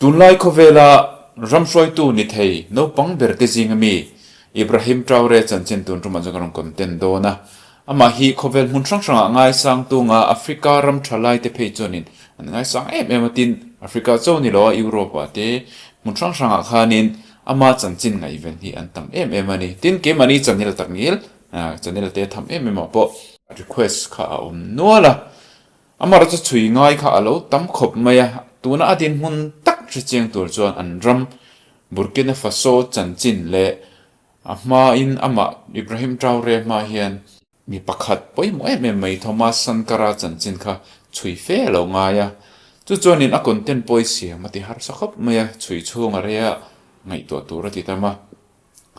Tunlai khawvela ram hruaitu ni thei naupang ber te zinga mi Ibrahim Traore chanchin tun tumah chuan ka rawn content dawn a. Amah hi khawvel hmun hrang hrangah ngaisang tunga Africa ram tha lai te phei chuanin an ngaisang em em a tin Africa cho ni lo a Europe ah te hmun hrang hrangah khanin ama chanchin ngaihven hi an tam em em a ni. Tin keimahni channel tak ngil channel te tham em em ah pawh request kha a awm nual a. Amar chu chhui ngai kha a lo tam khawp mai a, tuna a dinhmun tak hre chiang tur chuan an ram Burkina Faso chanchin leh a hmain amah Ibrahim Traore hma hian mi pakhat pawimawh em em mai Thomas Sankara chanchin kha chhui fe a lo ngai a, chu chuanin a content pawi siam a ti harsa khawp mai a, chhui chhung a rei a ngaihtuah tur a ti tam a,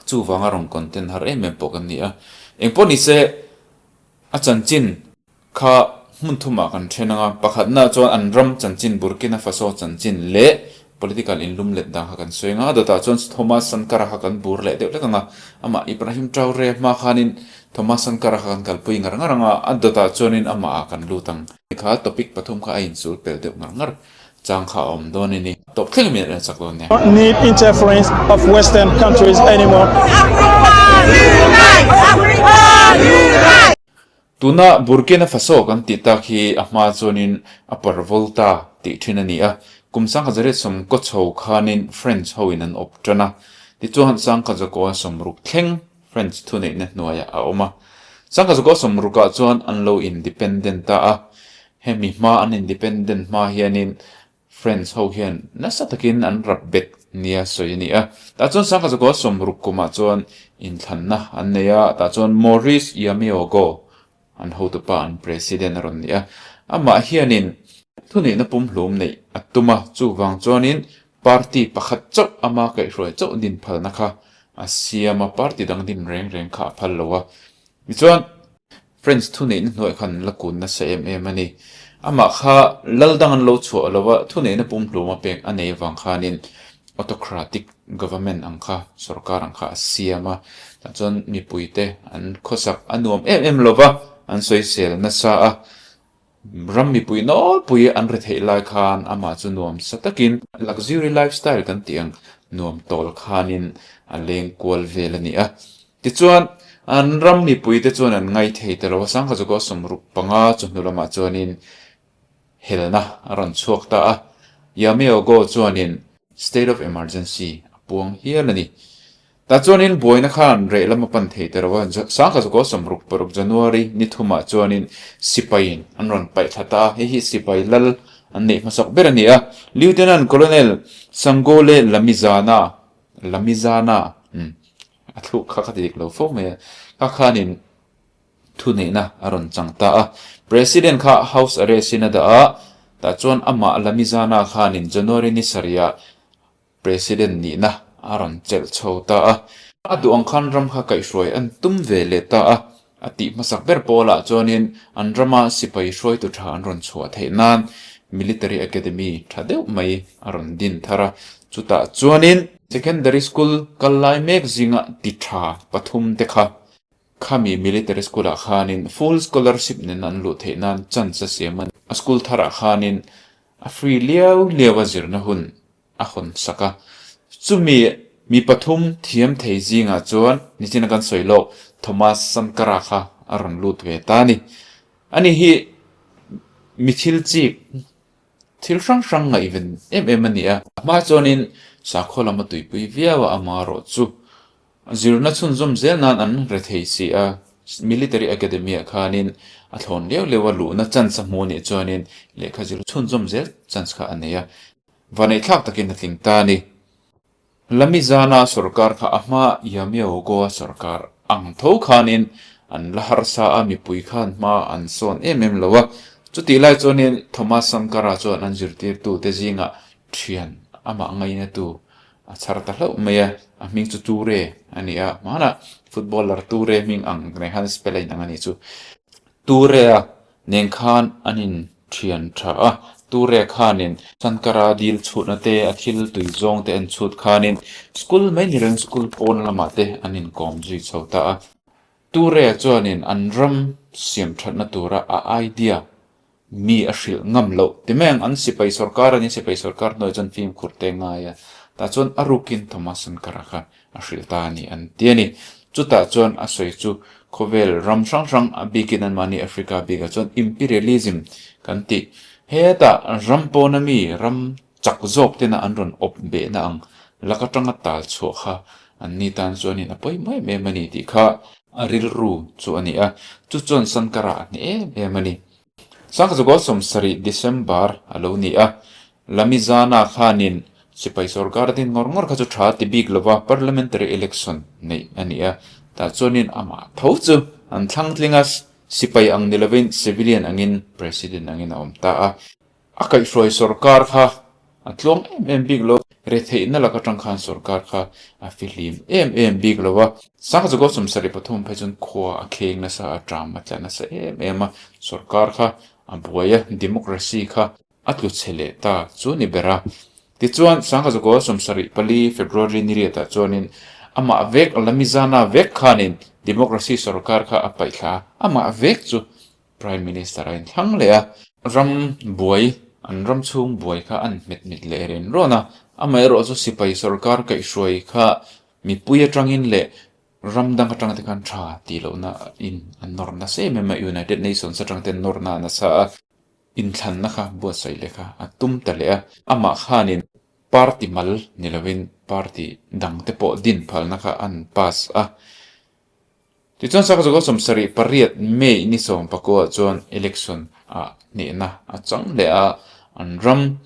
chuvanga rawn content har em em pawh kan ni a, engpawh nise a chanchin Kha hmun thumah kan then ang a, pakhatna chuan an ram chanchin, Burkina Faso chanchin leh political inlum let dan kha kan sawi ang a, a dawtah chuan Thomas Sankara kha kan bur leh deuh hlek ang a, amah Ibrahim Traore hma khanin Thomas Sankara kha kan kalpui ngar ngar ang a, a dawtah chuanin amahah kan lut ang. Kha topic pathum kha a insul pel deuh ngar ngar chang kha a awm dawn a ni. Tawp thleng min en chak dawn nia. Need interference of western countries anymore. Africa unite! Africa unite! Tuna Burkina Faso kan tih tak hi a hma chuanin Upper Volta tih thin a ni a, kum sangkhat 19 chho khanin French hoin an awp tan a, tichuan 1960 thleng French thuneihna hnuaiah a awm a. 1960 ah chuan an lo independent ta a, hemi hma an independent hma hianin French ho hian nasa takin an rap bet nia sawi a ni a. Tah chuan 1960 kumah chuan inthlanna an nei a, tah chuan Maurice Yameogo an hotupa an president a rawn ni a. Amah hianin thuneihna pumhlum neih a tum a, chuvang chuanin party pakhat chauh ama kaihhruai chauh din phalna kha a siam a, party dang din reng reng kha a phal lo a. Tichuan. French thuneihna hnuaiah khan an la kun nasa em em a ni. Amah kha lal dang an lo chhuah lo a, thuneihna pumhlum a pek a nei avang khanin autocratic government ang kha, sorkar ang kha a siam a. Tah chuan mipuite an khawsak a nuam em em lo va, an sawisel nasa a. Ram mipui nawlpui an ri theih lai khan amah chu nuam sa takin luxury lifestyle kan tih ang nuam tawl khanin a leng kual vel a ni a. Tichuan, an ram mipuite chuan an ngai thei ta lo a, 1965 chawhnu lamah chuanin helna a rawn chhuak ta a, Yameogo chuanin state of emergency a puang hial a ni. Tah chuanin buaina khan reh lam a pan thei ta lo a, 1966 January ni thumah chuanin sipaiin an rawn paih thla ta a, hei hi sipai lal an neih hmasak ber a ni a, Lieutenant Colonel Sangole Lamizana, Lamizana, umm a thluk kha ka ti dik lo fo mai a, kha khanin thuneihna a rawn chang ta a, President kha house arrest in a dah a, tah chuan amah Lamizana khanin January ni sarihah President nihna a rawn chelh chho ta a. A duh ang khan ram kha kaihhruai an tum ve leh ta a. A tih hmasak ber pawlah chuanin an rama sipai hruaitu tha an rawn chhuah theih nan Military Academy tha deuh mai a rawn din thar a. Chutah chuanin Secondary School kal lai mek zinga ti tha pathum te kha khami Military School ah khanin full scholarship nen an luh theih nan chance a siam a. A school tharah khanin A free liau liau a zirna hun a hawn sak a. Chumi mi pathum thiam thei zingah chuan nichina kan sawi lawk Thomas Sankara kha a rawn lut ve ta a ni. Ani hi mi thil chik thil hrang hrang ngaihven em em a ni a. A hma chuanin sakhaw lam a tuipui viau a, amarawh chu Zirna chhunzawm zel nan an re thei si a, Military Academy ah khanin a thlawn leu leu a luhna chance a hmuh anih chuanin lehkha zir chhunzawm zel chance kha a nei a, vaneihthlak takin a tling ta a ni. Lamizana sorkar kha a hma Yamiogoa sorkar ang tho khanin an la harsa a, mipui khan hma an sawn em em lo a, chutih lai chuanin Thomas Sankara chuan an zirtirtute zingah thian amah ngainatu A chhar ta hlauh mai a, a hming chu Toure a ni a, hmanah footballer Toure hming ang nen khan spell a inang a nih chu. Toure-a nen khan an in thian tha a, Toure khanin Sankara dil chhutna te, a thil tui zawng te an chhut khanin school mai ni reng school pawn lamah te an inkawm zui chho ta a. Toure-a chuanin an ram siam thatna tura a idea. Mi a hrilh ngam loh ti mai ang, an sipai sorkar a ni, sipai sorkar hnuai chuan fimkhur te ngai a, tah chuan a rukin Thomas Sankara kha a hrilh ta a ni an ti a ni. Chutah chuan a sawi chu khawvel ram hrang hrang a bikin anmahni Africa bikah chuan imperialism kan tih hetah ram pawna mi ram chak zawk tena an rawn awp behna ang lak atanga tal chhuah kha an ni tan chuanin a pawimawh em em a ni tih kha a rilru chu a ni a, chu chuan Sankara a hneh em em a ni. Sangkhazukaw 70 December a lo ni a, Lamizana khanin sipai sorkar din ngawr ngawr kha chu tha ti bik lova parliamentary election neih a ni a, tah chuanin amah tho chu an thlang tling a, sipai ang ni lovin civilian angin president angin a awm ta a. A kaihhruai sorkar kha a tluang em em bik lo. Retheihna lak atang khan sorkar kha a fihlim em em bik lo a. Sangzakaw 73 phei chuan khua a kheng nasa, a ṭam a tla nasa em em a. Sorkar kha a buai a, democracy kha a tlu chhe leh ta chu ni ber a. Tichuan, Sangzakaw 74 February ni riatah chuanin amah vek, Lamizana vek khanin democracy sorkar kha a paihthla a, amah vek chu Prime Minister a inthlang leh a, ram buai, an ram chhung buai kha an hmet mit leh ren rawn a, amaherawh chu sipai sorkar kaihhruai kha mipui atangin leh ram dang atang te khan tha tih lohna in an nawr nasa em em a, United Nations atang te an nawr na nasa a, inthlanna kha buatsaih leh kha a tum ta leh a, amah khanin party mal ni lovin party dang te pawh din phalna kha an pass a. Tichuan Sakzawka 78 May ni 19 chuan election ah hnehna a chang leh a, an ram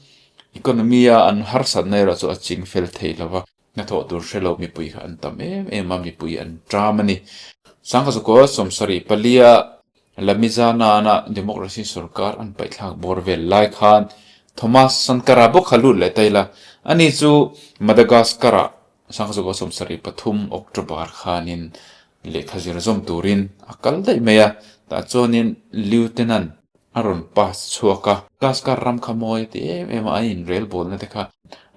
economy a an harsatna erawh chu a ching fel thei lo va, hnathawh tur hre lo mipui kha an tam em em a, mipui an ṭam a ni. Sangkazawka 74 a Lamizana-na democracy sorkar an paihthlak bawr vel lai khan Thomas Sankara bawk kha lut leh ta ila, ani chu Madagascar-ah Sangzawka 73 October khanin lehkha zir zawm turin a kal daih mai a, tah chuanin Lieutenant a rawn pass chhuak a. Madagascar ram kha mawi a ti em em a, an inrelbawlna te kha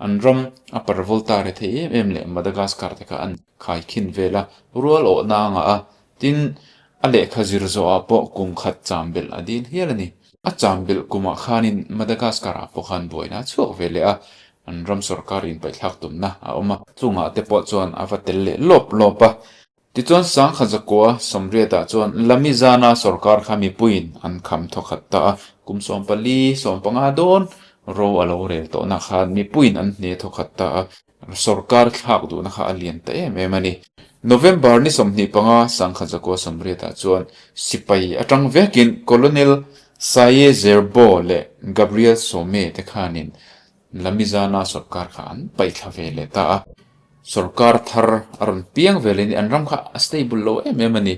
an ram a parvolta re thei em em leh Madagascar te kha an khaikhin vel a, rual awhna a ngah a, tin a lehkha zir zawhah pawh kum khat cham belh a dil hial a ni. A cham belh kumah khanin Madagascar ah pawh khan buaina a chhuak ve leh a, an ram sorkar inpaihthlak tumna a awm a. Chungah te pawh chuan a va tel leh lawp lawp a. Tichuan Sangha Zakua Sawmriatah chuan Lamizana sorkar kha mipuiin an kham thawkhat ta a, kum 14, 15 dawn ro a lo rel tawhna khan mipuiin an hne thawkhat ta a. Sorkar thlak duhna kha a lian ta em em a ni. November ni 25 Sangha Zakua Sawmriatah chuan sipai atang vekin Colonel Saye Zerbo leh Gabriel Some te khanin Lamizana sorkar kha an paihthla ve leh ta a. Sorkar thar a rawn piang ve leh ni an ram kha a stable lo em em a ni.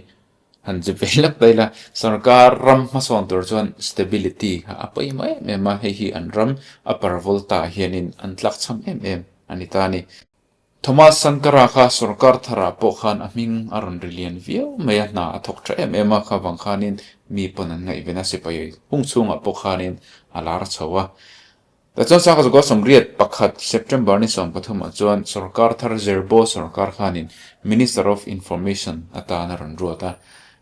Han che ve lak ta ila, sorkar ram hmasawn tur chuan stability kha a pawimawh em em a, hei hi an ram upper volta ah hianin an tlakchham em em a ni ta a ni. Thomas Sankara kha sorkar tharah pawh khan a hming a rawn ri lian viau mai a, hna a thawk tha em em a, kha vang khanin mi pawn an ngaihven a, sipai hung chhungah pawh khanin a lar chho a. Tichuan Sangkazawka 81 September ni 13 ah chuan sorkar thar Zerbo sorkar khanin Minister of Information atan a rawn ruat a.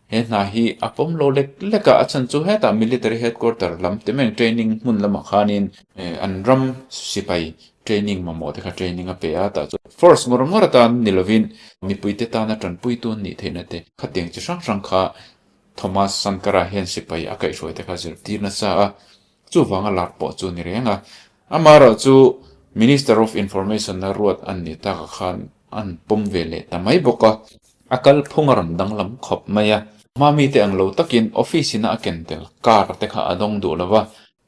He hna hi a pawm lo lek lek a, a chhan chu hetah Military Headquarter lam te meng training hmun lamah khanin an ram sipai training mamawh te kha training a pe a, tah chuan force ngawr ngawr atan ni lovin mipuite tana tanpuitu an nih theihna te khatiang chi hrang hrang kha Thomas Sankara hian sipai a kaihhruai te kha zirtir nasa a. Chuvanga lar pawh chu ni reng a. Amaherawh chu Minister of Information a ruat an ni takah khan an pawm ve leh ta mai bawk a. A kalphung a rawn danglam khawp mai a. Hma mite ang lo takin office ina a ken tel car te kha a dawng duh lo va.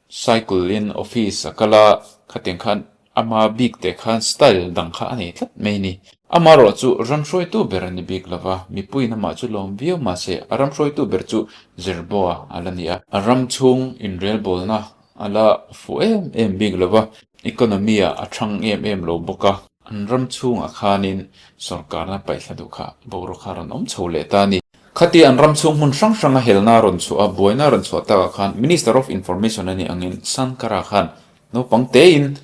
Cycle in office a kal a, khatiang khan ama bik te khan style dang kha a nei tlat mai a ni. Amaherawh chu ram hruaitu ber a ni bik lo va, mipuiin amah chu lawm viau mahse a ram hruaitu ber chu Zerboa a la ni a. A ram chhung inrelbawlna a la fuh em em bik lo va, economy ah a thang em em lo bawk a. An ram chhungah khanin sorkarna paihthla duh kha boruak kha a rawn awm chho leh ta a ni. Khatia an ram chhung hmun hrang hranga helna a rawn chhuah a, buaina a rawn chhuah takah khan Minister of Information a nih angin Sankara khan naupang tein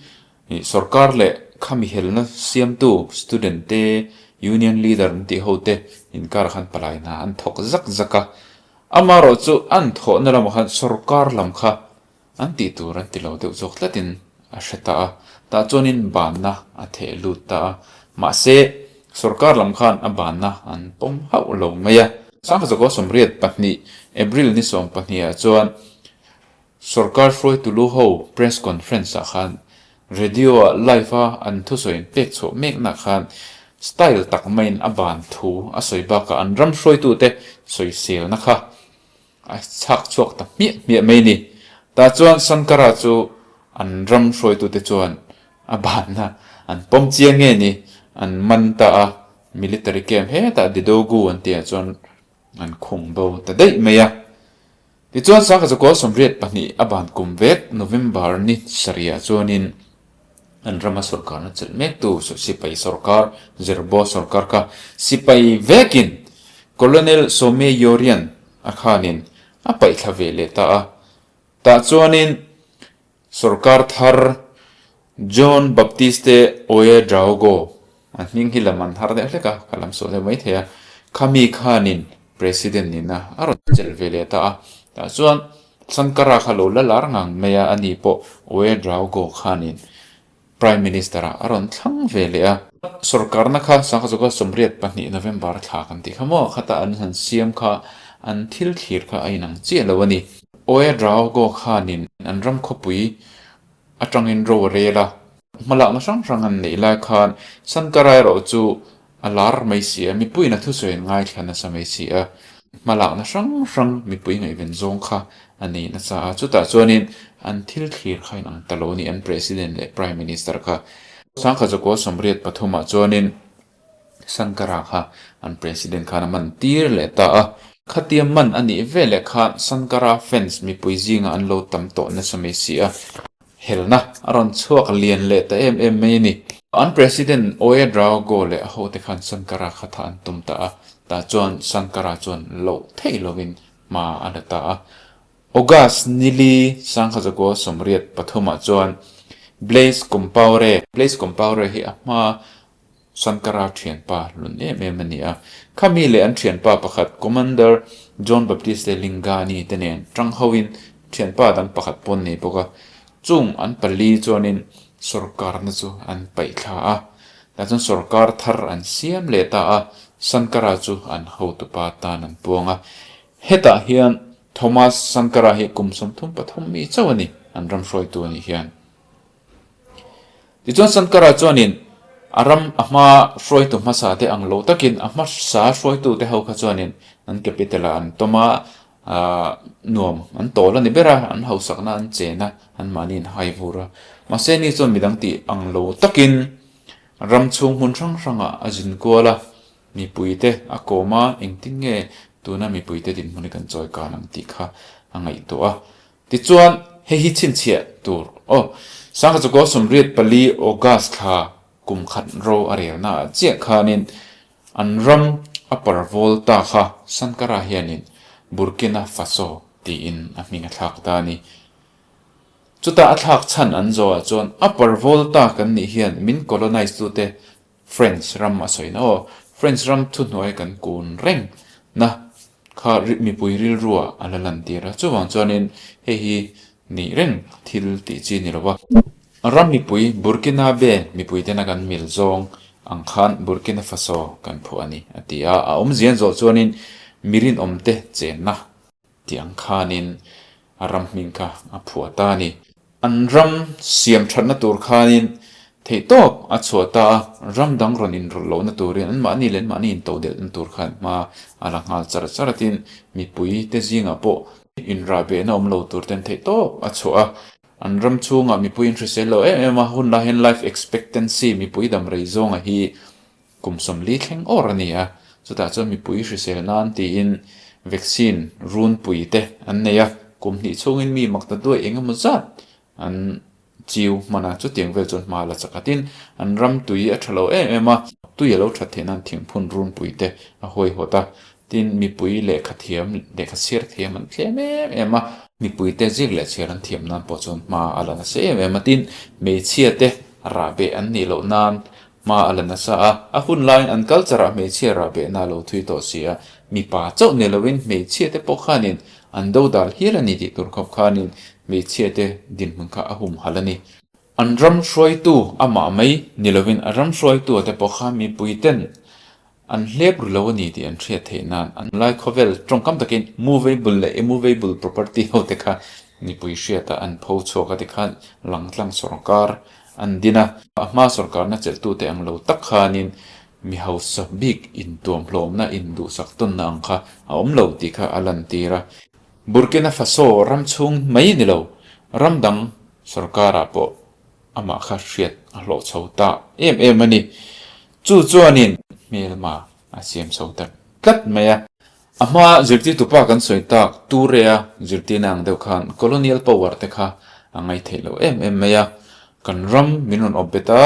Sorkar leh khami helna siamtu student te, union leader an tih ho te inkarah khan palai hna an thawk zak zak a. Amaherawh chu an thawhna lamah khan sorkar lam kha. An tih tur an ti lo deuh zawk tlatin a hre ta a, tah chuanin banna a theh lut ta a. Mahse, sorkar lam khan a banna an pawm hauh lo mai a. Sangkhazaw 82 April ni 12 ah chuan sorkar hruaitu lu ho press conference ah khan radio ah live a an thusawi an pek chhuah mekna khan style tak maiin a ban thu a sawi bakah an ram hruaitute sawiselna kha A chhak chhuak ta hmiah hmiah mai ni. Tah chuan Sankara chu an ram hruaitute chuan a banna an pawm chiang nge ni, an man ta a, military camp hetah Didogu an tihah chuan an khung bo ta daih mai a. Tichuan Sangkhazakual 82 a ban kum vek November ni sarihah chuanin an rama sorkarna chelh mektu sipai sorkar Zerbo sorkar kha sipai vekin Colonel Some Yorian a khanin a paihthla ve leh ta a. Tah chuanin sorkar thar John Baptiste Ouedraogo, a hming hi lam an har deuh hlek a, ka lam sual deuh maithei a, khami khanin President nihna a rawn chelh ve leh ta a. Tah chuan Sankara kha lo la lar ngang mai a, ani pawh Ouedraogo khanin Prime Minister ah a rawn thlang ve leh a. Sorkarna kha Sangkhazuka 82 November thla kan tih kha maw, khata an han siam kha an thil thlir kha a inang chiah lo a ni. Ouedraogo khanin an ram khawpui atangin ro a rel a. Hmalakna hrang hrang an neih lai khan Sankara erawh chu a lar mai si a, mipuiin a thusawi an ngaithla nasa mai si a. Hmalakna hrang hrang mipui ngaihven zawng kha a nei nasa a, chutah chuanin an thil thlir kha inang ta lo a ni, an President leh Prime Minister kha. Sangkhazakual 83 ah chuanin Sankara kha an President khan a man tir leh ta a. Khatia man a nih veleh khan Sankara fans mipui zingah an lo tam tawh nasa mai si a. Helna a rawn chhuak lian leh ta em em mai a ni. An President Ouedraogo leh a hote khan Sankara kha tha an tum ta a, tah chuan Sankara chuan loh theih lovin hma a la ta a. August nili Sangkhazakual 83 ah chuan Blaise Compaore, Blaise Compaore hi a hma Sankara thianpa lun em em a ni a. Khami leh an thianpa pakhat Commander John Baptiste Lingani te nen tang hoin thianpa dang pakhat pawh an nei bawk a. Chung an pali chuanin sorkarna chu an paih thla a. Tah chuan sorkar thar an siam leh ta a, Sankara chu an hotupa tan an puang a. Hetah hian Thomas Sankara hi kum 33 mi chauh a ni, an ram hruaitu a nih hian. Tichuan Sankara chuanin a ram a hma hruaitu hmasa te ang lo takin a hmasa hruaitu te ho kha chuanin an capital ah an tawm a, ahh nuam an tawl a ni ber a, an hausakna an chen a, an mahni an hai vur a. Mahse ni chuan midang tih ang lo takin ram chhung hmun hrang hrangah a zin kual a, mipuite a kawm a, engtin nge tuna mipuite dinhmun hi kan chawi kan ang tih kha a ngaihtuah a. Tichuan, hei hi chhinchhiah tur aw. Sangkhachakual 84 August thla kum khat ro a relna ah chiah khanin an ram a parvawl ta kha Sankara hianin Burkina Faso tiin a hming a thlak ta a ni. Chutah a thlak chhan an zawhah chuan a parvawl ta kan nih hian min colonize tute French ram a sawi na aw. French ram thuhnuai kan kun reng na kha mipui rilruah a la lantir a. Chuvang chuanin hei hi nih reng thil tih chi ni lo va. Ram mipui Burkinabe mipui tena kan mil zawng ang khan Burkina Faso kan phuah a ni a ti a. A awmzian zawh chuanin mi rinawmte chenna tih ang khanin a ram hming kha a phuah ta a ni. An ram siam thatna tur khanin theihtawp a chhuah ta a, ram dang rawn inrawlh lohna turin anmahni leh anmahni intodelhna tur khan hma a la nghal char char a, tin mipui te zingah pawh inrahbehna awm lo tur ten theihtawp a chhuah a. An ram chhungah mipui inhrisel lo em em a, hun lai hian life expectancy mipui dam rei zawnga hi Kum 40 thleng awr a ni a, chutah chuan mipui hrisel nan tiin vaccine runpui te an nei a, kum hnih chhungin mi mak ta duai eng emaw zat an chiu hman a, chutiang vel chuan hma la chak a, tin an ram tui a tha lo em em a, tui a lo that theih nan thingphun runpui te a huaihawt a, tin mipui lehkha thiam lehkha chhiar thiam an tlem em em a, mipui te ziak leh chhiar an thiam nan pawh chuan hma a la nasa em em a, tin hmeichhia te rahbeh an nih loh nan Hma a la nasa a, a hun laiin an culture ah hmeichhia rah behna a lo thui tawh si a, mipa chauh ni lovin hmeichhia te pawh khanin An dodal hial a ni tih tur khawp khanin hmeichhiate dinhmun kha a humhalh a ni. An ram hruaitu amah mai ni lovin a ram hruaitua te pawh kha mipuiten an hlep ru lo a ni tih an hriat theih nan an lai khawvel tawngkam takin movable leh immovable property ho te kha mipui hriatah an pho chhuak a tikhan langtlang sawrkar an din a. A hma sawrkarna chelhtute ang lo tak khanin mi hausa bik intuamhlawmna induhsak tawnna ang kha a awm lo tih kha a lantir a. Burkina Faso ram chhung mai ni lo, ram dang sawrkarah pawh amah kha hriat a hlawh chho ta em em a ni. Chu chuanin hmelma a siam chho ta tlat mai a. A hma zirtirtupa kan sawi tak Toure-a zirtirna ang deuh khan colonial power te kha a ngaihtheih loh em em mai a. Kan ram min rawn awp bet a,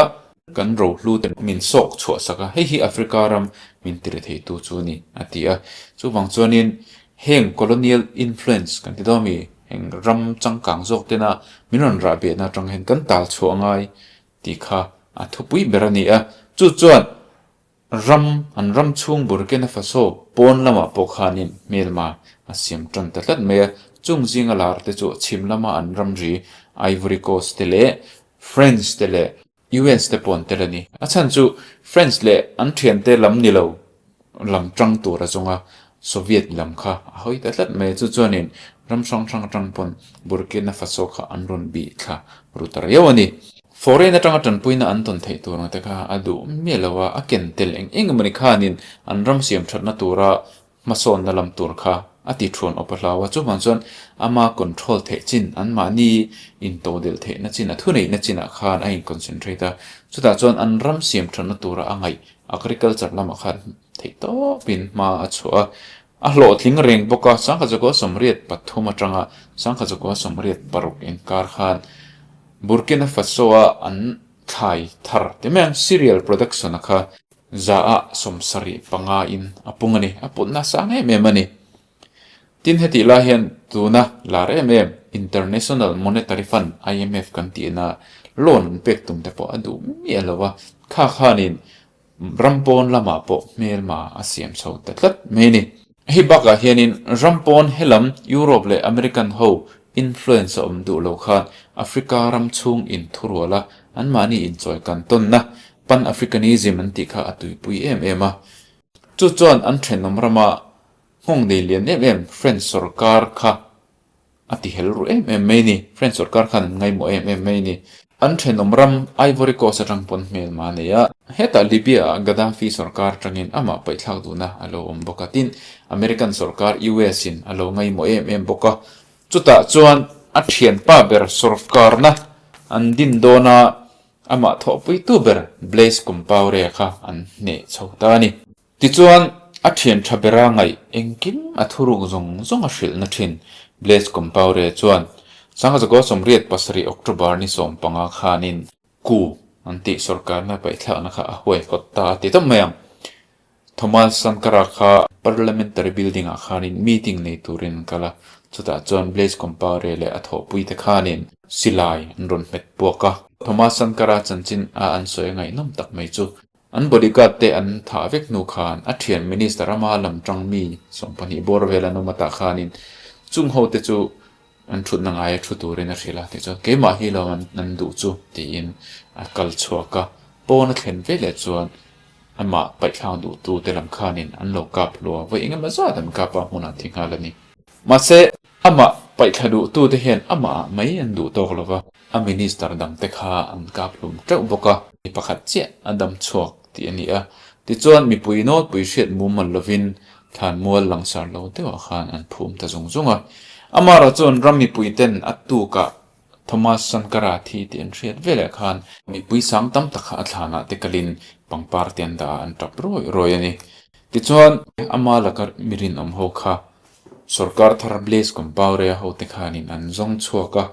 kan rohlu te min sawk chhuah sak a, hei hi Africa ram min ti retheitu chu a ni a ti a. Chuvang chuanin heng colonial influence kan ti dawn mi, heng ram changkang zawk tena min rawn rah behna atang hian kan tal chhuah ngai tih kha a thupui ber a ni a. Chu chuan Ram, an ram chhung Burkina Faso pawn lamah pawh khanin hmelma a siam tan ta tlat mai a, chung zinga lar te chu chhim lama an ramri Ivory Coast te leh French te leh US te pawh an tel a ni. A chhan chu French leh an thiante lam ni lo lam tang tur a zawnga Soviet lam kha a hawi ta tlat mai a, chu chuanin ram hrang hrang atang pawn Burkina Faso kha an rawn bih thla ru ta riau a ni. Foreign atanga tanpuina an tawn theih tur ang te kha a duh miah lo a, a ken tel eng eng emawni khanin an ram siam thatna tura hmasawnna lam tur kha a ti thuan awp a hlau a, chuvang chuan ama control theih chin, anmahni intodelh theihna chin, a thuneihna chinah khan a in-concentrate a, chutah chuan an ram siam thatna tura a ngaih agriculture lamah khan theih tawpin hma a chhuah a, a hlawhtling reng bawk a, 1983 atanga 1986 inkar khan Burkina Faso-a an thlai thar ti mai ang, cereal production-a kha za-ah 75 in a pung a ni, a putna sang em em a ni. Tin, hetih lai hian tuna lar em em International Monetary Fund, IMF, kan tihna loan an pek tum te pawh a duh miah lo a, kha khanin Ram pawn lamah pawh hmelma a siam chho ta tlat mai a ni. Hei bakah hianin ram pawn helam Europe leh American ho influence a awm duh lo khan Africa ram chhung inthurual a, anmahni inchawi kan tawnna Pan-Africanism an tih kha a tuipui em em a. Chu chuan an thenawm rama nghawng nei lian em em French sorkar kha A ti hel ru em em mai ni. French sorkar khan an ngaimawh em em mai ni. An thenawm ram Ivory Coast atang pawn hmelma a nei a. Hetah Libya ah Gaddafi sorkar atangin amah paihthlak duhna a lo awm bawk a. Tin, American sorkar US in a lo ngaimawh em em bawk a. Chutah chuan a thianpa ber sorkarna an din dawn a, amah thawhpuitu ber Blaise Compaore kha an hneh chho ta a ni. Tichuan, a thian tha bera ngaih engkim a thuruk zawng zawng a hrilhna thin Blaise Compaore chuan 1987 October ni 15 khanin coup an tih sorkarna paihthlakna kha a huaihawt ta a ti tawp mai ang. Thomas Sankara kha Parliamentary building ah khanin meeting nei turin an kal a, chutah chuan Blaise Compaore leh a thawhpuite khanin silai an rawn hmet puak a. Thomas Sankara chanchin a an sawi ngaihnawm tak mai chu An bodyguard te an thah vek hnu khan a thian minister ama lam tang mi 20 bawr vel an awm atah khanin chung ho te chu an thutna ngai a thu turin a hrilh a, tichuan keimah hi lo an duh chu tiin a kal chhuak a, pawn a thlen ve leh chuan amah paihthlak duh tu te lam khanin an lo kap hlua vawi engemaw zat an kap a hmunah thi nghal a ni. Mahse amah paihthla duh tu te hian amah ah mai an duh tawk lova. A minister dang te kha an kap hlum teuh bawk a, mi pakhat chiah a dam chhuak tih a ni a. Tichuan mipui nawlpui hriat mumal lovin thlanmual langsar lo deuhah khan an phum ta zung zung a. Amarawh chuan ram mipui ten a tukah Thomas Sankara thi tih an hriat veleh khan mipui sang tam tak kha a thlanah te kalin pangpar te an dah a, an tap rawi rawi a ni. Tichuan ama laka mi rinawm ho kha sorkar thar Blaise Compaore a hote khanin an zawng chhuak a,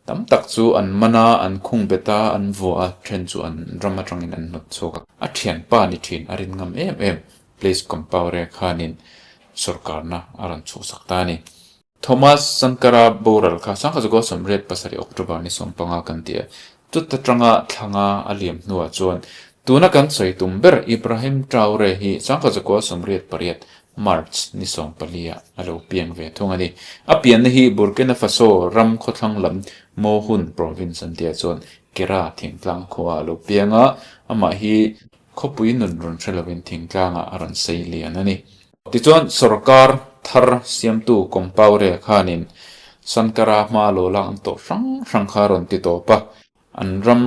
Tam tak chu an man a, an khung bet a, an vuah a, then chu an ram atangin an hnawt chhuak a. A thianpa ni thin a rin ngam em em, Blaise Compaore khanin sorkarna a rawn chhuhsak ta a ni. Thomas Sankara boral kha 1987 October ni 15 kan ti a, chuta tanga thlanga a liam hnuah chuan tuna kan sawi tum ber Ibrahim Traore hi 1988 March ni sawmpalia a lo piang ve thung a ni. A pianna hi Burkina Faso ram khawthlang lam Mohun province an tia chuan Kera thingtlang khua a lo piang a, amah hi khawpui nun rawn hre lovin thingtlangah a rawn sei lian a ni. Tichuan sorkar thar siamtu Compaore khanin Sankara hma lo lak an tawh hrang hrang kha a rawn ti tawp a, An ram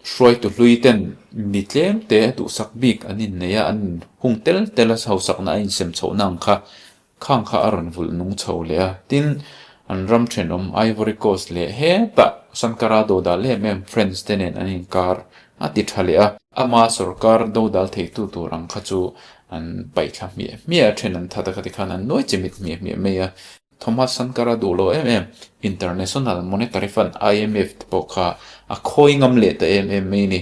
hruaitu hlui ten mi tlem te a duhsak bik an innei a, an inhung tel tel a, hausakna a insem chhohna ang kha khang kha a rawn vulh nung chho leh a. Tin, an ram thenawm Ivory Coast leh hetah Sankara dodal em em French te nen an inkar a ti tha leh a. Ama sorkar dodal theitu tur ang kha chu an paihthla hmiah hmiah a, then an that a, khati khan an nuai chimit hmiah hmiah mai a. Thomas Sankara duh lo em em International Monetary Fund, IMF, te pawh kha a khawi ngam leh ta em em mai a ni.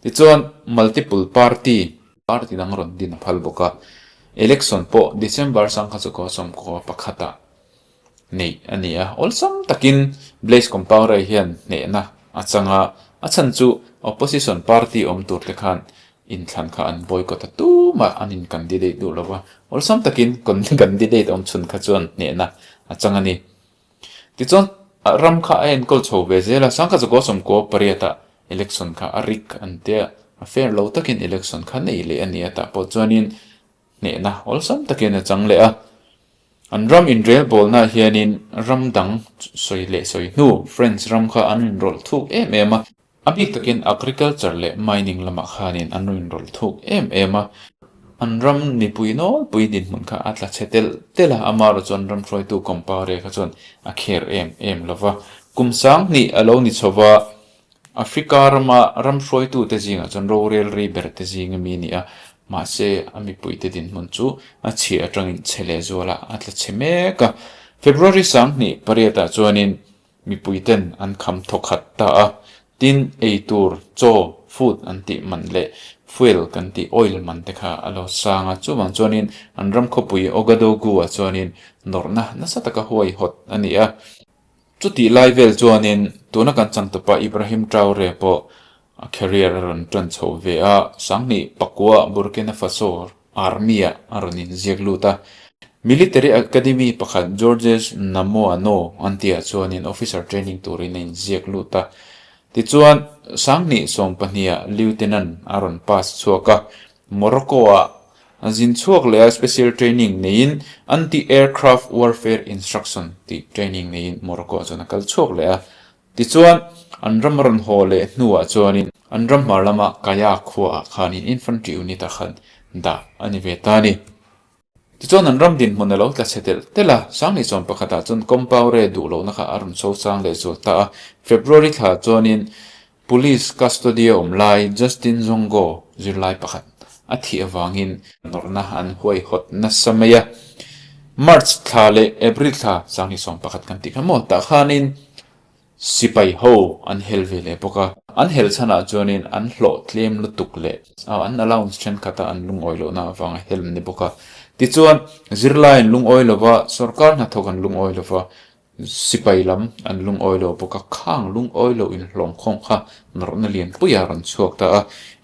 Tichuan multiple party, party dang rawn din a phal bawk a, election pawh December sangkha chu kaw sawmkaw pakhatah neih a ni a, awlsam takin Blaise Compaore hian hnehna a chang a, a chhan chu opposition party awm tur te khan Inthlan kha an boycott a tumah an in candidate duh lo va, awlsam takin candidate awm chhun kha chuan hnehna a chang a ni. Tichuan ram kha a enkawl chho ve zel a, Sangkha Zakaw sawmkaw pariatah election kha a rik an tia, a fair lo takin election kha nei leh a ni a, tah pawh chuanin hnehna awlsam takin a chang leh a. An ram inrelbawlnaah hianin ram dang sawi leh sawi hnu French ram kha an inrawlh thuk em em a, A bik takin agriculture leh mining lamah khanin an rawn inrawlh thuk em em a, an ram mipui nawlpui dinhmun kha a tla chhe telh telh a, amaherawh chuan ram hruaitu Compaore kha chuan a kher em em lo va. Kum sanghnih a lo ni chho va, Africa rama ram hruaitute zingah chuan rorel rei ber te zing ami a ni a, mahse a mipuite dinhmun chu a chhia atangin chhe leh zualah a tla chhe mek a. February sanghnih pariatah chuanin Mipuiten an kham thawkhat ta a, tin eitur, chaw, food an tih man leh fuel kan tih oil man te kha a lo sang a, chuvang chuanin an ram khawpui Ouagadougou-ah chuanin nawrhna nasa taka huaihawt a ni a. Chutih lai vel chuanin tuna kan changtupa Ibrahim Traore pawh a career a rawn tan chho ve a, Sanghnih Pakua Burkina Faso Army-ah a rawn inziak lut a. Military Academy pakhat Georges Namoano an tihah chuanin officer training turin a inziak lut a. Tichuan, Sanghnih sawmpahniha Lieutenant a rawn pass chhuak a. Morocco-ah a zin chhuak leh a, special training neiin Anti-Aircraft Warfare Instruction tih training neiin Morocco-ah chuan a kal chhuak leh a. Tichuan, an ram a rawn haw leh hnuah chuanin an ram hmar lama Kaya khuaah khanin Infantry Unit-ah khan dah a ni ve ta a ni. Tichuan, an ram dinhmun a lo tla chhe telh telh a, Sanghnih chuan pakhatah chuan Compaore duh lohna kha a rawn so chang leh zual ta a. February thla chuanin Police custody-a awm lai Justin Zongo zirlai pakhat a thih avangin nawrhna an huaihawt nasa mai a. March thla leh April thla Sanghnih 11 kan tih kha maw tah khanin sipai ho an hel ve leh bawk a. An hel chhanah chuanin an hlawh tlem lutuk leh an allowance thenkhat a an lungawi lohna avanga hel an ni bawk a. Tichuan zirlai an lungawi lova, sorkar hnathawk an lungawi lova, Sipai lam an lungawi lo bawk a, khang lungawi lo inhlawm khawm kha nawrhna lian puia rawn chhuak ta a.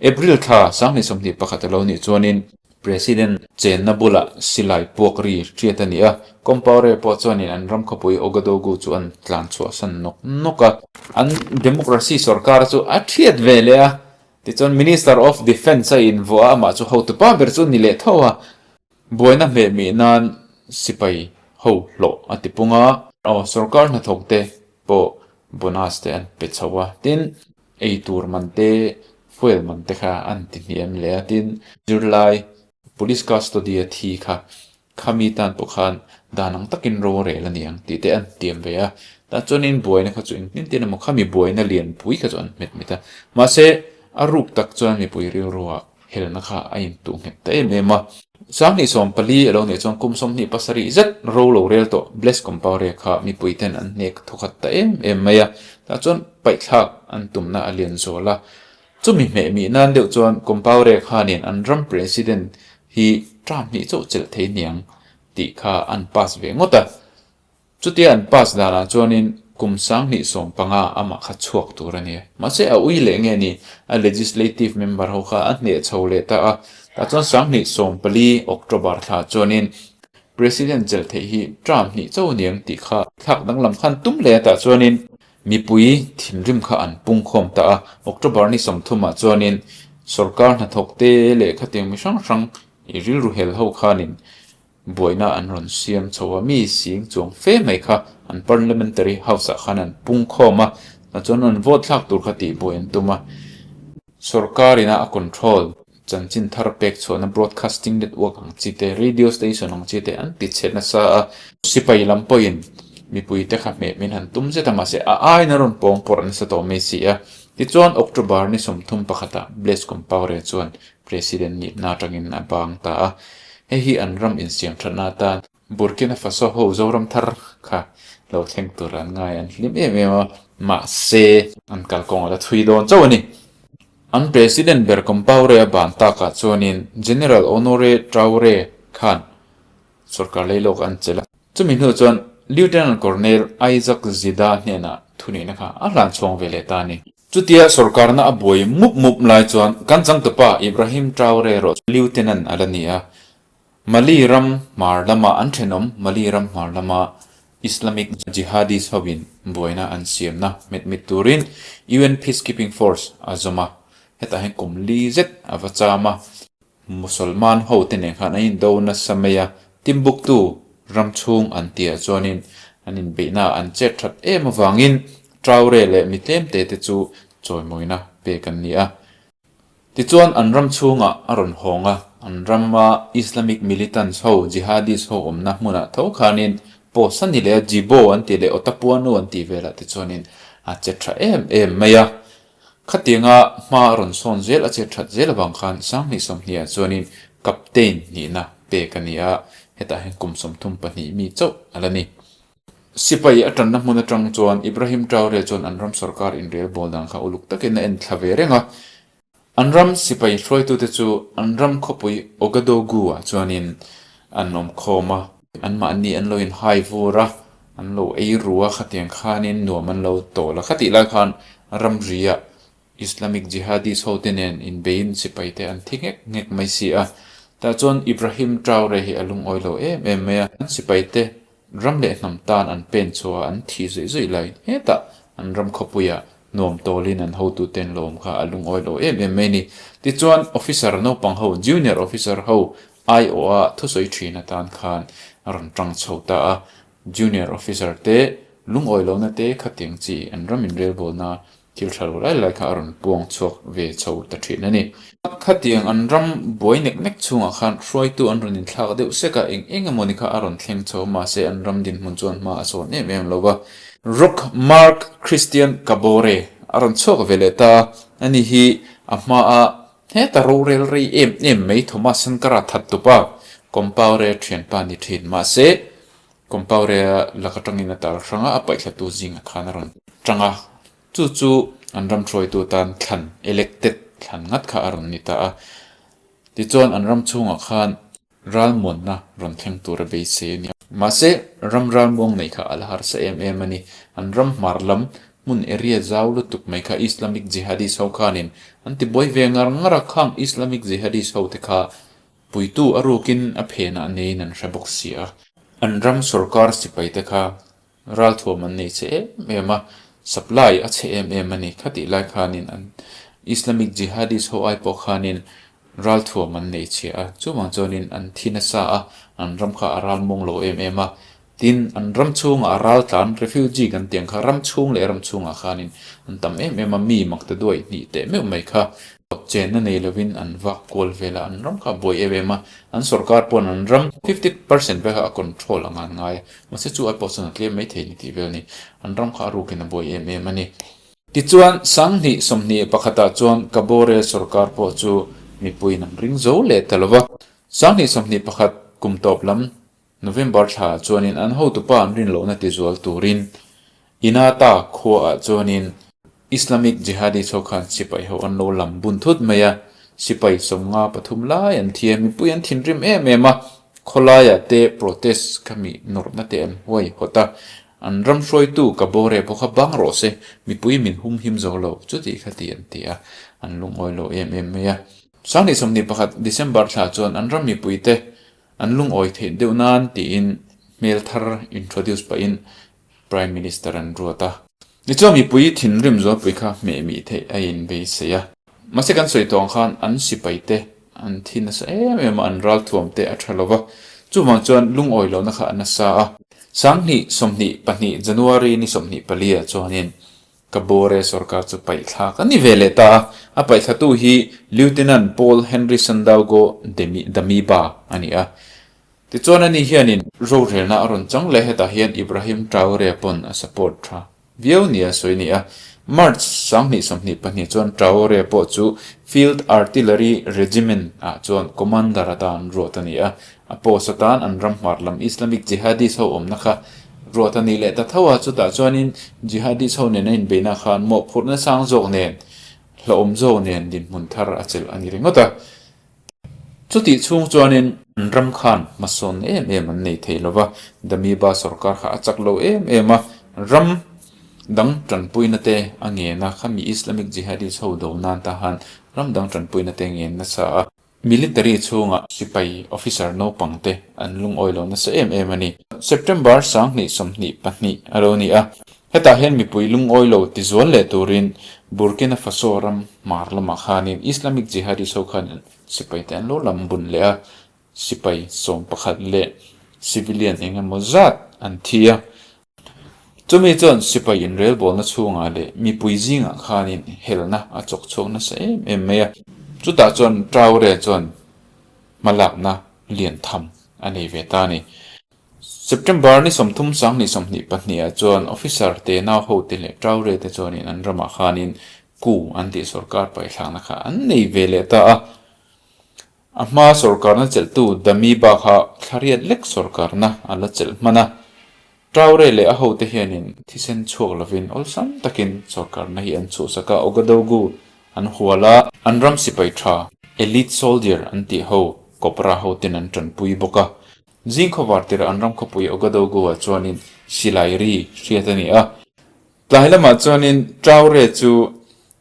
April thla 2021 a lo nih chuanin President chenna bulah silai puak ri hriat a ni a, Compaore pawh chuanin an ram khawpui Ouagadougou chu an tlan chhuahsan nawk nawk a. An democracy sorkar chu a thiat ve leh a, tichuan Minister of Defence a invuah a, amah chu hotupa ber chu ni leh tho a. Buaina hmeh mih nan sipai ho hlawh a ti pung a. Aw, sorkar hnathawk te pawh bonus te an pe chho a, tin ei tur man te, fuel man te kha an ti hniam leh a, tin zirlai police custody a thi kha khami tan pawh khan dan ang takin ro a rel a ni ang tih te an tiam ve a, tah chuanin buaina kha chu engtin tin emaw khami buaina lianpui kha chu an hmet hmet a, mahse a ruk tak chuan mipui rilruah Helna kha a intuh nghet ta em em a. 2014 a lo nih chuan kum 27 zet ro lo rel tawh Blaise Compaore kha mipui ten an hnek thawkhat ta em em mai a. Tah chuan paihthlak an tumna a lian zual a. Chumi hmeh mih nan deuh chuan Compaore khanin an ram President hi term hnih chauh chelh thei hniang tih kha an pass ve ngawt a. Chutia an pass danah chuanin Kum 2015 amah kha chhuak tur a ni. Mahse a ui leh nge ni, a legislative member ho kha a hneh chho leh ta a. Tah chuan 2014 October thla chuanin President chelh theih hi term hnih cho niang tih kha thlak danglam khan tum leh a tah chuanin mipui thinrim kha an pungkhawm ta a. October ni 30 ah chuanin sorkar hnathawk te leh khatiang mi hrang hrang i rilru hel ho khanin Buaina an rawn siam chho a, mi sing chuang fe mai kha an parliamentary house ah khan an pung khawm a, tah chuan an vote thlak tur kha tih buai an tum a. Sorkar ina a control chanchin thar pek chhuahna broadcasting network ang chi te, radio station ang chi te an ti chhe nasa a. Sipai lam pawhin mipui te kha hmeh min han tum zet a, mahse a aiin a rawn pawng pawrh nasa tawh mai si a. Tichuan October ni 31 ah Blaise Compaore chuan President nihna atangin a bang ta a, hei hi an ram insiam thatna atan Burkina Faso ho Zoram thar kha lo thleng tur an ngai an hlim em em a, mahse an kalkawng a la thui dawn chauh a ni. An President ber Compaore a ban takah chuanin General Honore Traore khan Sorkar leilawk an chelh a. Chumi hnu chuan Lieutenant Colonel Isaac Zida hnenah thuneihna kha a hlan chhuang ve leh ta a ni. Chutia sorkarna a buai mup mup lai chuan kan changtupa Ibrahim Traore erawh chu Lieutenant a la ni a. Mali ram hmar lama an thenawm Mali ram hmar lama Islamic Jihadist hoin buaina an siamna hmet mit turin UN Peacekeeping Force a zawm a. Hetah hian kum li zet a va cham a. Musalman ho te nen khan an indo nasa mai a, Timbuktu ram chhung an tihah chuanin an inbeihna an chet that em avangin Traore leh mi tlemte te chu chawimawina pek an ni a. Tichuan an ram chhungah a rawn hawng a, an rama Islamic militants ho, jihadist ho awmna hmunah tho khanin post a ni leh a, Djibo an tih leh Otapuanu an tih velah te chuanin a che tha em em mai a. Khatianga hma a rawn sawn zel a chet that zel avang khan 2020 ah chuanin captain nihna pek a ni a, hetah hian kum 32 mi chauh a la ni. Sipai a tanna hmun atang chuan Ibrahim Traore chuan an ram sorkar inrel bawl dan kha uluk takin a en thla ve reng a. An ram sipai hruaitute chu an ram khawpui Ouagadougou-ah chuanin an awm khawm a. Anmahni an lo inhai vur a, an lo ei ru a, khatiang khanin nuam an lo tawl a. Khatih lai khan ramriah Islamic Jihadist hote nen inbeiin sipaite an thi nghek nghek mai si a. Tah chuan Ibrahim Traore hi a lungawi lo em em mai a, an sipaite ram leh hnam tan an pen chhuah a, an thi zuih zuih lai. Hetah an ram khawpuiah nuam tawlin an hotute an lo awm kha a lungawi lo em em mai a ni. Tichuan officer naupang ho, junior officer ho aiawha thusawi thin atan khan a rawn tang chho ta a, Junior Officer te lungawi lohna te khatiang chi an ram inrelbawlna thil tha lo lai lai kha a rawn puang chhuak ve chho ta thin a ni. Khatiang an ram buai nek nek chhungah khan hruaitu an rawn inthlak deuh sek a, eng eng emawni kha a rawn thleng chho mahse an ram dinhmun chuan hma a sawn em em lo va. Rock Mark Christian Kabore a rawn chhuak ve leh ta a, ani hi a hmaa Heta rorel rei em em mai Thomas Sankara that tup a, Compaore thianpa ni thin. Mahse, Compaore-a lak atangin a tal hrang a, a paihthlatu zingah khan a rawn tang a. Chu chu an ram hruaitu tan thlan, elected, thlan ngat kha a rawn ni ta a. Tichuan an ram chhungah khan ralmuanna rawn thleng tur a beisei a ni. Mahse, ram ralmuang nei kha a la harsa em em a ni. An ram hmar lam hmun area zau lutuk mai kha Islamic Jihadist ho khanin an ti buai ve ngar ngar a, khang Islamic Jihadist ho te kha puitu a rukin a phenah neiin an hre bawk si a. An ram sorkar sipai te kha Ralthuam an nei che em em a, supply a chhe em em a ni. Khatih lai khanin an Islamic Jihadist ho ai pawh khanin ralthuam an nei chhe a, chuvang chuanin an thi nasa a, an ram kha a ral mawng lo em em a. Tin, an ram chhungah a ral tlan, refugee kan tih ang kha, ram chhung leh ram chhungah khanin an tam em em a, mi mak ta duai hnih teh meuh mai kha chenna nei lovin an vak kual vel a, an ram kha a buai em em a, an sorkar pawn an ram 50% veka a control ang an ngai a. Mahse chu ai pawh chuan a tlem mai thei ni tih vel a ni. An ram kha a rukin a buai em em a ni. Tichuan, 2021ah chuan Kabore sorkar pawh chu mipuiin an ring zo leh ta lo va. 2021 kum tawp lam November thlaah chuanin an hotupa an rin lohna tizual turin Inata khuaah chuanin Islamic Jihadist ho khan sipai ho an lo lam bun thut mai a, sipai 53 lai an thi a, mipui an thinrim em em a, khawlaiah te protest kha mi nawrhna te an huai hawt a. An ram hruaitu Kabore pawh kha bang rawh se, mipui min hum him zo lo, chuti kha ti an ti a, an lungawi lo em em mai a. 2021 December thla chuan an ram mipuite an lungawi theih deuh nan tiin hmel thar introduce pahin Prime Minister an ruat a. Tichuan mipui thinrim zualpui kha hmeh mih theih a inbeisei a. Mahse kan sawi tawh ang khan an sipai te an thi nasa em em a, an ralthuam te a tha lo va, chuvang chuan lungawi lohna kha a nasa a. 2022 January ni 24 ah chuanin Kabore sorkar chu paihthlak a ni ve leh ta a, a paihthlatu hi Lieutenant Paul Henry Sandaogo Damiba a ni a. Tichuan ani hianin rorelna a rawn chang leh hetah hian Ibrahim Traore pawn a support tha viau nia sawi a ni a. March 2022 chuan Traore pawh chu Field Artillery Regiment ah chuan commander atan ruat a ni a. A post atan an ram hmar lam Islamic Jihadist ho awmna kha ruat a ni leh ta tho a, chutah chuanin Jihadist ho nen a inbeihna khan mawhphurhna sang zawk nen hlauhawm zawk nen dinhmun thar a chelh a ni ringawt a. Chutih chhung chuanin an ram khan hmasawn em em an nei thei lo va, Damiba sorkar kha a chak lo em em a, ram dang tanpuina te a ngen a, khami Islamic Jihadist ho do nan ta han ram dang tanpuina te ngen nasa a. Military chhunga sipai officer naupang te an lungawi lo nasa em em a ni. September 2022 a lo ni a, hetah hian mipui lungawi lo tizual leh turin Burkina Faso ram hmar lamah khanin Islamic Jihadist ho khan Sipai te an lo lam bun leh a, sipai 11 leh civilian eng emaw zat an thi a. Chumi chuan sipai inrelbawlna chhungah leh mipui zingah khanin helna a chawk chhuak nasa em em mai a. Chutah chuan Traore chuan hmalakna lian tham a nei ve ta a ni. September ni 30 2022 ah chuan officer te nau hote leh Traore te chuanin an ramah khanin Ku an tih sorkar paithlakna kha an nei ve leh ta a. A hma sorkarna chelhtu Damiba kha thlariat lek sorkarna a la chelh hman a. Traore leh a hote hianin thisen chhuak lovin awlsam takin sorkarna hi an chhuhsak a, Ouagadougou an hual a, an ram sipai tha, elite soldier an tih ho, Cobra hoten an tanpui bawk a. Zing khawvar tirah an ram khawpui Ouagadougou-ah chuanin silai ri hriat a ni a. Tlai lamah chuanin Traore chu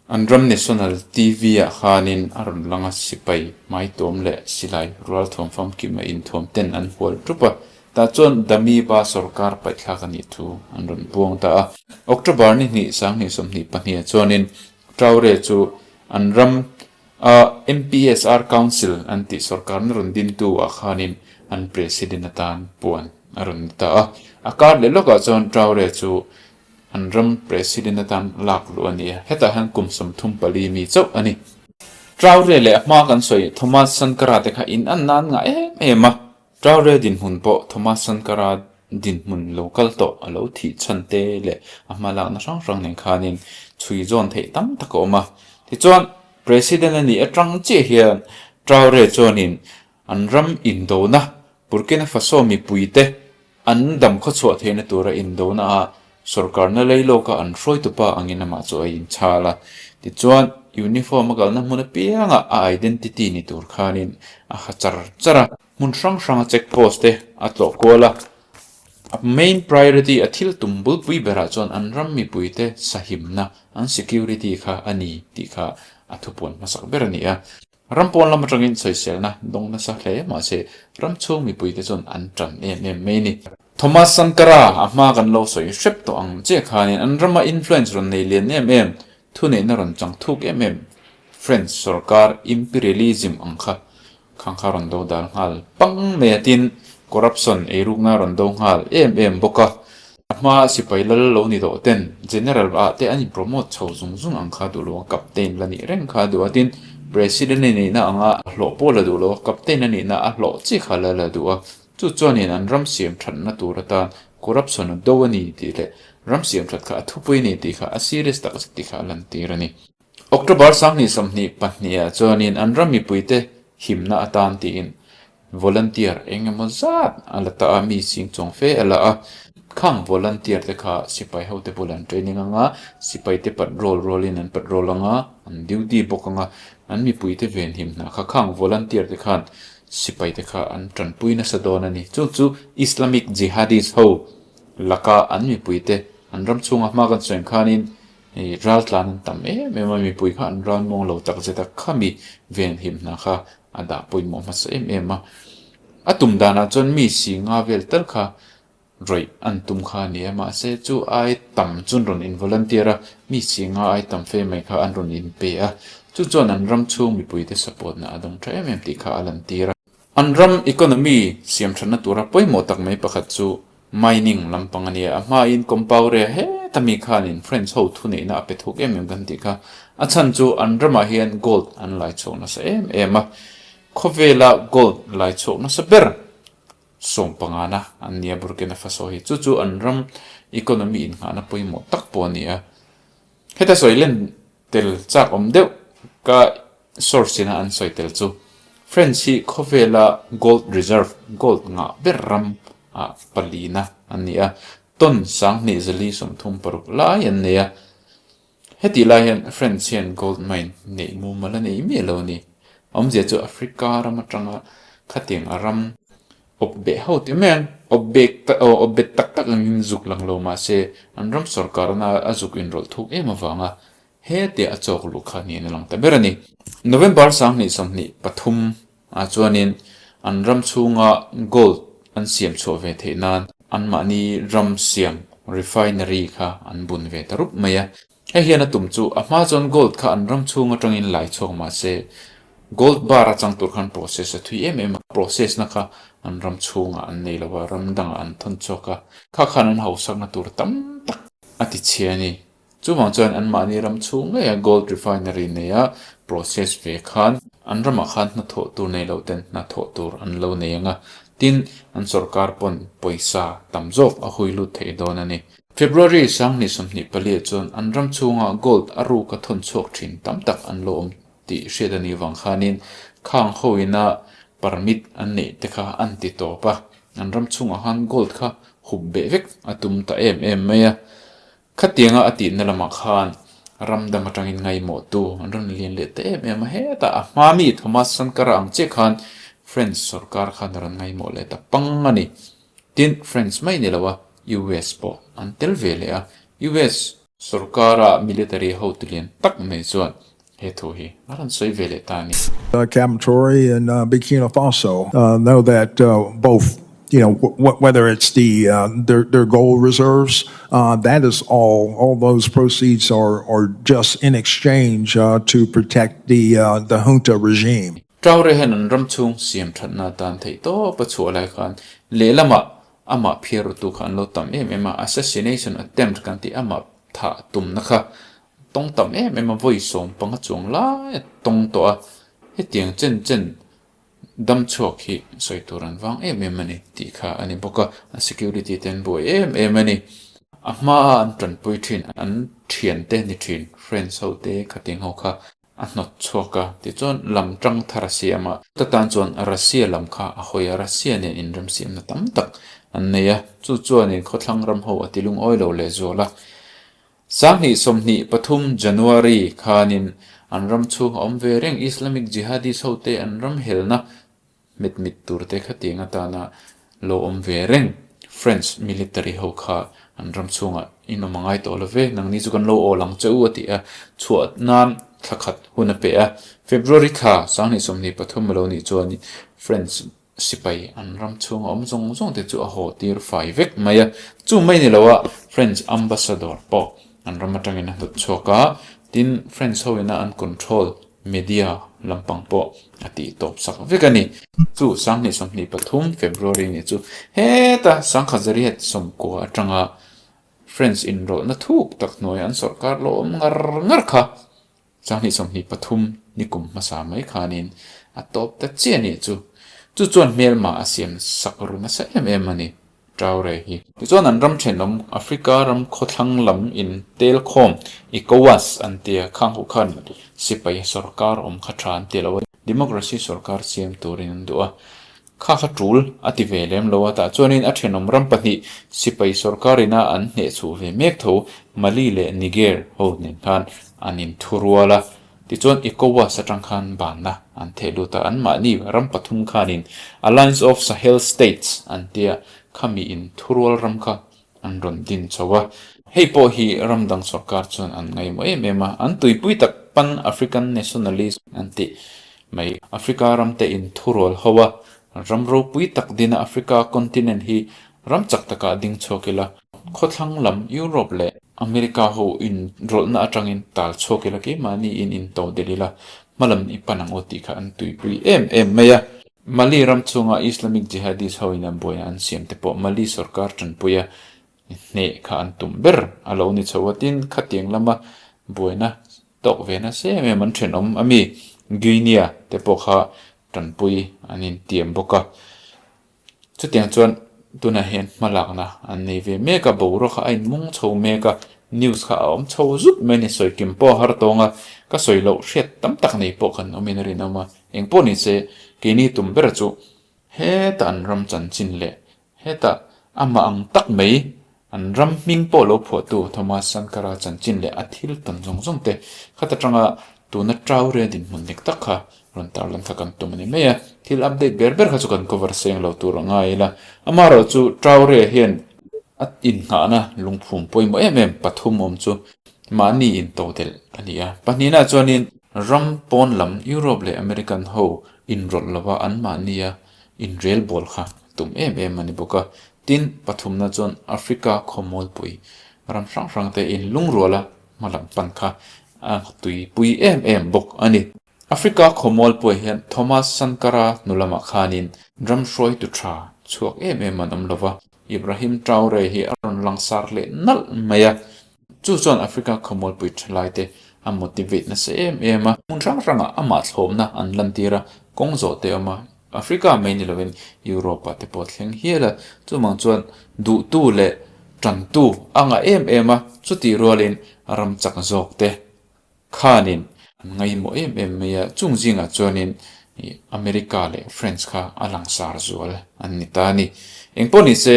an ram National TV ah khanin a rawn lang a, sipai hmaituam leh silai rual thuam famkim a inthuam ten an hual tup a, tah chuan Damiba sorkar paihthlak a nih thu an rawn buang ta a. October ni hnih 2022 ah chuanin Traore chu an ram a MPSR Council an tih sorkarna rawn dintu ah khanin an President atan puan a rawn ni ta a. A kar leh lawkah chuan Traore chu an ram President atan lak luh a ni a, hetah hian kum 34 mi chauh a ni. Traore leh a hma kan sawi Thomas Sankara te kha in an nan ngah em em a, Traore dinhmun pawh Thomas Sankara dinhmun lo kal tawh a lo thih chhan te leh a hma lakna hrang hrang nen khanin chhui zawn theih tam tak a awm a. Tichuan, President a nih atang chiah hian Traore chuanin an ram indona Burkina Faso mipuite An dam khawchhuah theihna tura indona ah sorkarna lei lawka an hruaitupa angin amah chu a inchhal a. Tichuan, uniform a kalna hmun apiangah a identity ni tur khanin a ha char char a. Hmun hrang hranga check post te a tlawh kual a. A main priority a thil tum bulpui berah chuan an ram mipuite sahimna, an security kha a ni tih kha a thupuan hmasak ber a ni a. Ram pawn lam atangin sawiselna dawng nasa hle mahse ram chhung mipuite chuan an tan em em mai a ni. Thomas Sankara a hma kan lo sawi hrep tawh ang chiah khanin an rama influence rawn nei lian em em, thuneihna rawn chang thuk em em French sorkar imperialism ang kha khang kha rawn do dal nghal pang mai a tin corruption eirukna rawn do nghal em em bawk a. A hma sipai lal lo ni tawh ten General ah te an in promote chho zung zung ang kha duh lo a, Captain la nih reng kha duh a, tin President a nihna anga a hlawh pawh la duh lo a, Captain a nihna a hlawh chi kha la la duh a, chu chuanin an ram siam thatna tur atan corruption a do a ni tih leh ram siam that kha a thupui a ni tih kha a serious tak zet tih kha a lantir a ni. October 2022 ah chuanin an ram mipuite himna atan tiin Volunteer eng emaw zat a la ta a, mi ching chuang fe a la a. Khang volunteer te kha sipai ho te bulah an training ang a, sipai te patrol rualin an patrol ang a, an duty bawk ang a, an mipui te venhim hna kha khang volunteer te khan sipai te kha an tanpui nasa dawn a ni. Chu chu Islamic Jihadist ho. laka an mipuite an ram chhunga hma kan sawi ang khanin raltlan an tam em em a, mipui kha an ral muang lo tak zet a, khami venhim hna kha a dah pawimawh hmasa em em a. A tum danah chuan mi si nga vel tal kha rawih an tum kha a ni a, mahse chu ai tam chu an rawn in volunteer a, mi si nga ai tam fe mai kha an rawn in pe a, chu chuan an ram chhung mipuite support na a dawng tha em em tih kha a lantir a. An ram economy siam thatna tura pawimawh tak mai pakhat chu mining lampang a ni a, a hmain Compaore heta mi khanin French ho thuneihna a pe thuk em em kan tih kha, a chhan chu an ramah hian gold an lai chhuak nasa em em a, khawvela gold lai chhuak nasa ber 15na an nia Burkina Faso hi, chu chu an ram economy innghahna pawimawh tak pawh a ni a, heta sawi len tel chak awm deuh ka source ina an sawi tel chu French hi khawvela gold reserve, gold ngah ber ram ah palina an ni a, ton 2436 lai an nei a. Hetih lai hian French hian gold mine neih mumal a nei miah lo a ni. Awmzia chu Africa ram atanga khatiang a ram awp beh ho ti mai ang, awp bek awp bet tak tak angin zuk lang lo mahse an ram sorkarna a zuk inrawlh thuk em avanga hetia a chawk luh kha niin a lang ta ber a ni. November 2023 ah chuanin an ram chhunga gold an siam chhuah ve theih nan anmahni ram siam refinery kha an bun ve ta rup mai a. Hei hian a tum chu a hma chuan gold kha an ram chhung atangin lai chhuak mah se gold bar a chang tur khan process a thui em em a, process na kha an ram chhungah an nei lo a, ram dangah an thawn chhuak a, kha khan an hausakna tur tam tak a ti chhia a ni. Chuvang chuan anmahni ram chhung ngeia gold refinery neia process ve khan an ramah khan hnathawh tur nei loh ten hnathawh tur an lo nei ang a, tin an sorkar pawn pawisa tam zawk a hui lut thei dawn a ni. February 2024 chuan an ram chhunga gold a ruk a thawn chhuak thin tam tak an lo awm tih hriat a nih vang khanin khang hoina permit an neih te kha an ti tawp a, an ram chhungah khan gold kha hup beh vek a tum ta em em mai a. Khatianga a tihna lamah khan ram dang atangin ngaimawhtu an rawn lian leh ta em em a, hetah a hma mi Thomas Sankara ang chiah khan French sorkar khan a rawn ngaimawh leh ta pang a ni. Tin, French mai ni lo a, US pawh an tel ve leh a, US sorkara military hotu lian tak mai chuan he thu hi a rawn sawi ve leh ta a ni. Captain Traore and Burkina Faso know that both you know whether it's the their their gold reserves that is all all those proceeds are are just in exchange to protect the the junta regime. Traore hian an ram chhung siam thatna atan theih tawp a chhuah lai khan lehlamah amah phiar rutu kha an lo tam em em a, assassination attempt kan tih amah thah tumna kha tawng tam em em a, vawi 15 chuang lai a tawng tawh a, hetiang chen chen dam chhuak hi sawi tur an vang em em a ni tih kha a ni bawk a, a security te an buai em em a ni. A hmaa an tanpui thin an thiante ni thin friends ho te khatiang ho kha a hnawt chhuak a, tichuan lam tang thar a siam a. Ta tan chuan Russia lam kha a hawi a, Russia nen inremsiamna tam tak an nei a, chu chuanin khawthlang ram ho a ti lungawi lo lehzual a. 2023 January khanin an ram chhung a awm ve reng Islamic Jihadist hote an ram helna Mit mit tur te khatiang atana lo awm ve reng French military ho kha an ram chhungah in awm a ngai tawh lo ve, nangni chu kan lo awl ang che u a ti a, chhuah nan thla khat hun a pe a. February thla 2023 a lo nih chuan French sipai an ram chhunga awm zawng zawng te chu a haw tir fai vek mai a, chu mai ni lo a French ambassador pawh an ram atangin a hnawt chhuak a, tin French ho ina an control Media lampang pawh a tih tawp sak vek a ni. Chu 2023 February ni chu heta 1990 atanga French inrawlhna thuk tak hnuaia an sawrkar lo awm ngar ngar kha 2023 ni kum hmasa mai khanin a tawp ta chiah a nih chu. Chu chuan hmelma a siam sak ru nasa em em a ni. Traore hi. Tichuan an ram thenawm Africa ram khawthlang lam in tel khawm ECOWAS an tia khang huh khan sipai sorkar awm kha tha an ti lo a, democracy sorkar siam turin an duh a, kha kha tul a ti ve lem lo a, tah chuanin a thenawm ram pahnih sipai sorkar ina an hnehchhuh ve mek tho Mali leh Niger ho nen khan an inthurual a. Tichuan ECOWAS atang khan banna an theh lut a, anmahni ram pathum khanin Alliance of Sahel States an tia, khami in thurual ram kha an rawn din chho a. Hei pawh hi ram dang sorkar chuan an ngaihmawh em em a, an tuipui tak Pan African Nationalist an tih mai. Africa ramte in thurual ho a, ram ropui tak dina Africa continent hi ram chak takah ding chhuak ila, khawthlang lam Europe leh America ho in rawlhna atangin tal chhuak ila keimahni in in to delh ila, hmalam i pan ang aw tih kha an tuipui em em mai a. Mali ram chhunga Islamic Jihadist ho in an buaina an siam te pawh Mali sorkar tanpuia hneh kha an tum ber a lo ni chho a, tin khatiang lama buaina tawk ve nasa em em an thenawm a mi Guinea te pawh kha tanpui an intiam bawk a. Chutiang chuan tunah hian hmalakna an nei ve mek a, boruak kha a inmung chho mek a, news kha a awm chho zut mai a ni, sawi kim pawh a har tawng a, ka sawi loh hriat tam tak nei pawh kan awmin a rinawm a, engpawh ni se keini tum ber chu heta an ram chanchin leh heta amah ang tak mai An ram hming pawh lo phuahtu Thomas Sankara chanchin leh a thil tawn zawng zawng te khat atanga tuna Traore dinhmun dik tak kha rawn tarlan kha kan tum a ni mai a. Thil update ber ber kha chu kan cover seng lo tur a ngai ila. Amaherawhchu Traore hian a innghahna lungphum pawimawh em em pathum awm chu mahni intodelh a ni a. Pahnihna chuanin ram pawn lam Europe leh American ho inrawlh lova anmahnia inrelbawl kha tum em em a ni bawk a. Tin, pathumna chuan Africa khawmualpui ram hrang hrang te in lungruala hma lam pan kha a tuipui em em bawk a ni. Africa khawmualpuiah hian Thomas Sankara hnu lamah khanin ram hruaitu tha chhuak em em an awm lo va, Ibrahim Traore hi a rawn langsar leh nalh mai a, chu chuan Africa khawmualpui thalai te a motivate nasa em em a. Hmun hrang hrangah amah thlawmna an lantir a, kawng zawh te a awm a, Africa mai ni lovin Europe ah te pawh thleng hial a, chumang chuan duhtu leh tantu a ngah em em a, chutih rualin ram chak zawk te khanin an ngaihmawh em em mai a, chung zingah chuanin America leh France kha a langsar zual an ni ta a ni. Engpawh ni se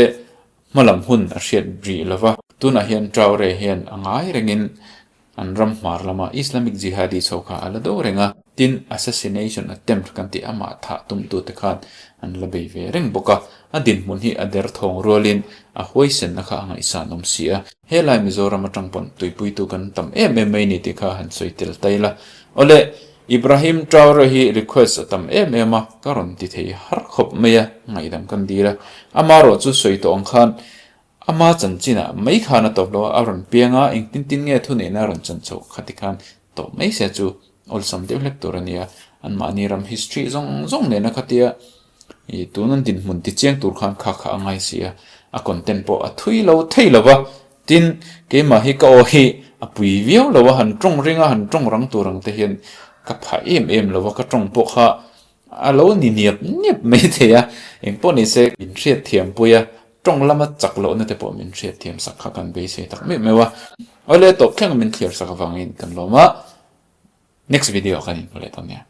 hmalam hun a hriat rih lova, tunah hian Traore hian a ngai rengin An ram hmar lama Islamic Jihadis ho kha a la do reng a, tin assassination attempt kan tih amah thah tumtute khan an la bei ve reng bawk a, a dinhmun hi a derthawng rualin a huaisenna kha a ngaihsan awm si a. Helai Mizoram atang pawn tuipuitu kan tam em em mai ni tih kha han sawi tel ta ila. Awle, Ibrahim Traore hi request a tam em em a, ka rawn ti thei har khawp mai a, ngaihdam kan dil a. Amaherawh chu sawi tawh ang khan Ama chanchinah mai khan a tawp lo a, a rawn piang a, engtin tin nge thuneihna a rawn chan chhoh kha ti khan tawp mai se chu awlsam deuh hlek tur a ni a, anmahni ram history zawng zawng nena khatia ih tun an dinhmun ti chiang tur khan kha kha a ngai si a, a content pawh a thui lo thei lo va, tin keimah hi ka aw hi a pui viau lo a, han tawng ring a, han tawng rang tur ang te hian ka phah em em lo va, ka tawng pawh kha a lo ni niap niap mai thei a, engpawh ni se min hriatthiam pui a, Tawng lama chak lohna te pawh min hriatthiam sak kha kan beisei tak meuh meuh a. Awle tawp thleng min thlir sak avangin kan lawm a, next video ah kan inhmu leh dawn nia.